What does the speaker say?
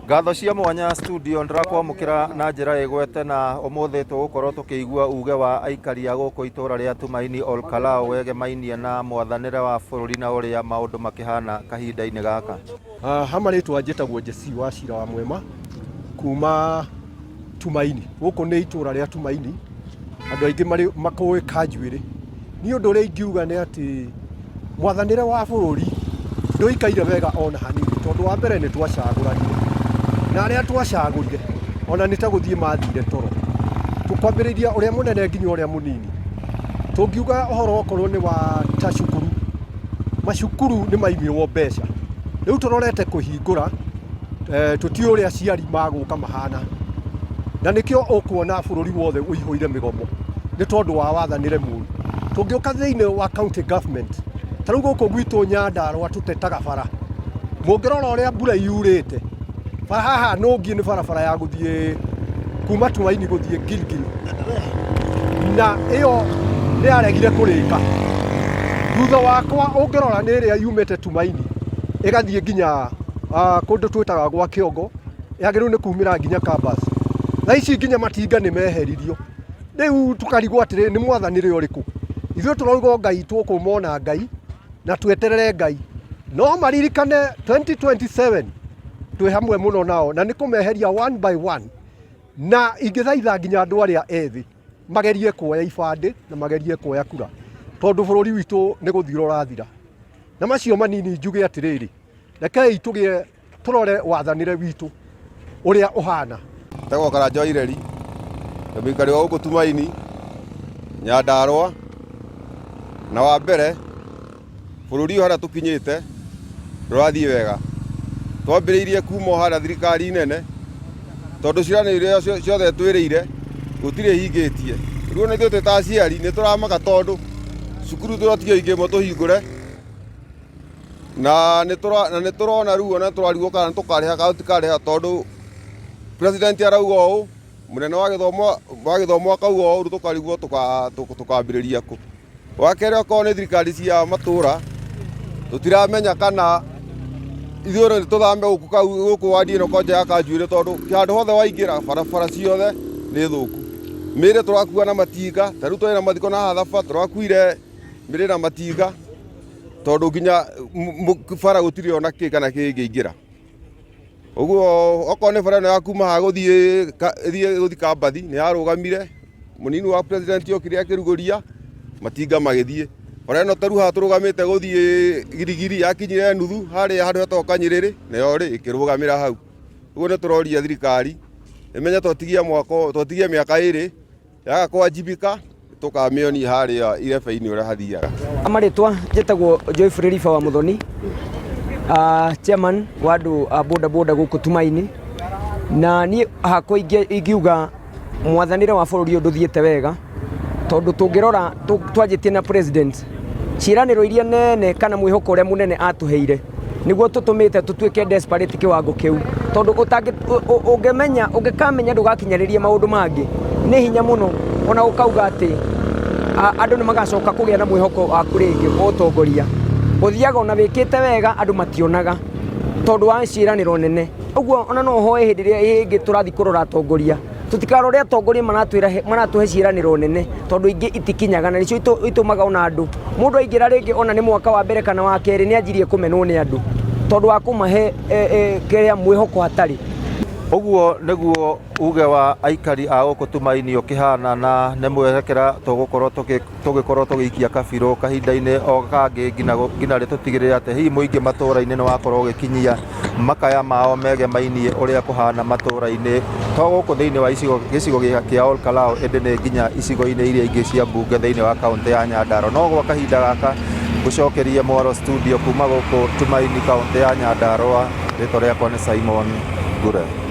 Ngatho cia mwanya studio ndĩrakwamũkĩra na njĩra ĩgwete na ũmũthĩ tũgũkorwo tũkĩigua uge wa aikari a gũkũ itũra rĩa Tumaini Ol Kalou wegemainie na mwathanĩre wa bũrũri na ũrĩa maũndũ makĩhana kahinda-inĩ gaka. Ha marĩtwa njĩtagwo Jesse wa Cira wa Mwema kuma Tumaini. Gũkũ nĩ itũra rĩa Tumaini, andũ aingĩ marĩ makũĩ Kanjuĩrĩ. Niĩ ũndũ ũrĩa ingiuga nĩ atĩ mwathanĩre wa bũrũri ndũikaire wega ona hanini, tondũ wa mbere nĩ twacagũranire na arĩa twacagũrire ona nĩ ta gũthiĩ mathire toro. Tũkwambĩrĩria ũrĩa mũnene nginya ũrĩa mũnini. Tũngiuga ũhoro okorwo nĩ wa ta cukuru, macukuru nĩ maimirwo mbeca. Rĩu tũrorete kũhingũra tũtiũĩ ũrĩa aciari magũka mahana. Na nĩkĩo ũkuona bũrũri wothe ũihũire mĩgomo nĩ tondũ wa wathanĩre mũru. Tũngĩũka thĩinĩ wa county government, ta rĩu gũkũ gwitũ Nyandarũa tũtetaga bara. Mũngĩrora ũrĩa mbura yurĩte, bara haha nũngiĩ nĩ barabara ya gũthiĩ kuma Tumaini gũthiĩ Gilgil, na ĩyo nĩ yaregire kũrĩka. Thutha wakwa ũngĩrora nĩ ĩrĩa yumĩte Tumaini ĩgathiĩ nginya kũndũ twĩtaga gwa Kĩongo, yagĩrĩirwo nĩ kumĩra nginya Kabas. Thaa ici nginya matinga nĩ meheririo. Rĩu tũkarigwo atĩrĩrĩ, nĩ mwathanĩre ũrĩkũ? Ithuĩ tũrauga o Ngai tũkũmona Ngai na tweterere Ngai. No maririkane 2027 twĩ hamwe mũno nao na nĩ kũmeheria one by one. Na ingĩthaitha nginya andũ arĩa ethĩ magerie kuoya ibandĩ na magerie kuoya kura, tondũ bũrũri witũ nĩ gũthira ũrathira. Na macio manini njuge atĩrĩrĩ, rekei tũgĩe tũrore wathanĩre witũ ũrĩa ũhana. Njĩtagwo Karanja wa Ireri, ndĩ mũikari wa gũkũ Tumaini, Nyandarũa, na wa mbere bũrũri ũyũ harĩa tũkinyĩte ndũrathiĩ wega. Twambĩrĩirie kuma o harĩa thirikari nene, tondũ ciĩranĩro iria ciothe ĩtwĩrĩire gũtirĩ ĩhingĩtie. Rĩu ona ithuĩ twĩ ta aciari nĩ tũramaka tondũ cukuru tũratigio hingĩmwe tũhingũre, na nĩ tũrona rĩu ona tũrarigwo kana nĩ tũkarĩha kana tũtikarĩha tondũ president arauga ũũ, mũnene wa gĩthomo wa gĩthomo akauga ũũ, rĩu tũkarigwo tũkambĩrĩria kũ. Wa kerĩ okorwo nĩ thirikari cia matũra, tũtiramenya kana ithuĩ nĩ tũthame gũkũ gũkũ wadi ĩno kwanja ya Kanjuĩrĩ tondũ handũ hothe waingĩra barabara ciothe nĩ thũku. Mĩĩrĩ tũrakua na matinga, ta rĩu twarĩ na mathiko na haha Thaba tũrakuire mĩĩrĩ na matinga tondũ nginya bara gũtirĩ ona kĩ kana kĩ ĩngĩingĩra. Ũguo okorwo nĩ bara ĩno ya kuma haha gũthiĩ ĩthiĩ gũthiĩ Kambathi nĩ yarũgamire, mũnini wa president okire akĩrugũria matinga magĩthiĩ. Bara ĩno ta rĩu haha tũrũgamĩte gũthiĩ Girigiri yakinyire nuthu harĩa handũ hetagwo Kanyĩrĩrĩ nayo rĩ ĩkĩrũgamĩra hau. Ũguo nĩ tũroria thirikari ĩmenye twatigia mwaka twatigia mĩaka ĩrĩ yaga kũwajibika tũkamĩonia harĩa irebe-inĩ ũrĩa hathiaga. Marĩtwa njĩtagwo Joyfrey Riba wa Muthoni, chairman wa andũ a boda boda gũkũ Tumaini, na niĩ hakwa ingiuga mwathanĩre wa bũrũri ũyũ ndũthiĩte wega, tondũ tũngĩrora twanjĩtie na president, ciĩranĩro iria nene kana mwĩhoko ũrĩa mũnene atũheire nĩguo tũtũmĩte tũtuĩke desperate kĩwango kĩu, tondũ ũngĩmenya ũngĩkamenya ndũgakinyanĩria maũndũ mangĩ nĩ hinya mũno ona ũkauga atĩ andũ nĩ magacoka kũgĩa na mwĩhoko waku rĩngĩ wa ũtongoria. Ũthiaga ona wĩkĩte wega andũ mationaga tondũ wa ciĩranĩro nene. Ũguo ona no hoe hĩndĩ ĩrĩa ĩngĩ tũrathiĩ kũrora atongoria tũtikarore atongoria maratwĩra maratũhe ciĩranĩro nene tondũ ingĩ itikinyaga na nĩcio itũmaga ona andũ mũndũ aingĩra rĩngĩ ona nĩ mwaka wa mbere kana wa kerĩ nĩ anjirie kũmenwo nĩ andũ tondũ wa kũmahe kĩrĩa mwĩhoko hatarĩ. Ũguo nĩguo uge wa aikari a gũkũ Tumaini ũkĩhana na nĩ mwerekera tũgũkorwo tũgĩkorwo tũgĩikia kabirũ kahinda-inĩ o kangĩ nginya rĩ tũtigĩrĩre atĩ hihi mũingĩ matũra-inĩ nĩ wakorwo ũgĩkinyia makaya mao megemainie ũrĩa kũhana matũra-inĩ to gũkũ thĩinĩ wa icigo gĩcigo kĩa Ol Kalou ĩndĩ nĩ nginya icigo-inĩ iria ingĩ cia mbunge thĩinĩ wa kaũntĩ ya Nyandarua. No gwa kahinda gaka ngũcokerie mwaro studio kuma gũkũ Tumaini kaũntĩ ya Nyandarua, rĩtwa rĩakwa nĩ Simon Ngure.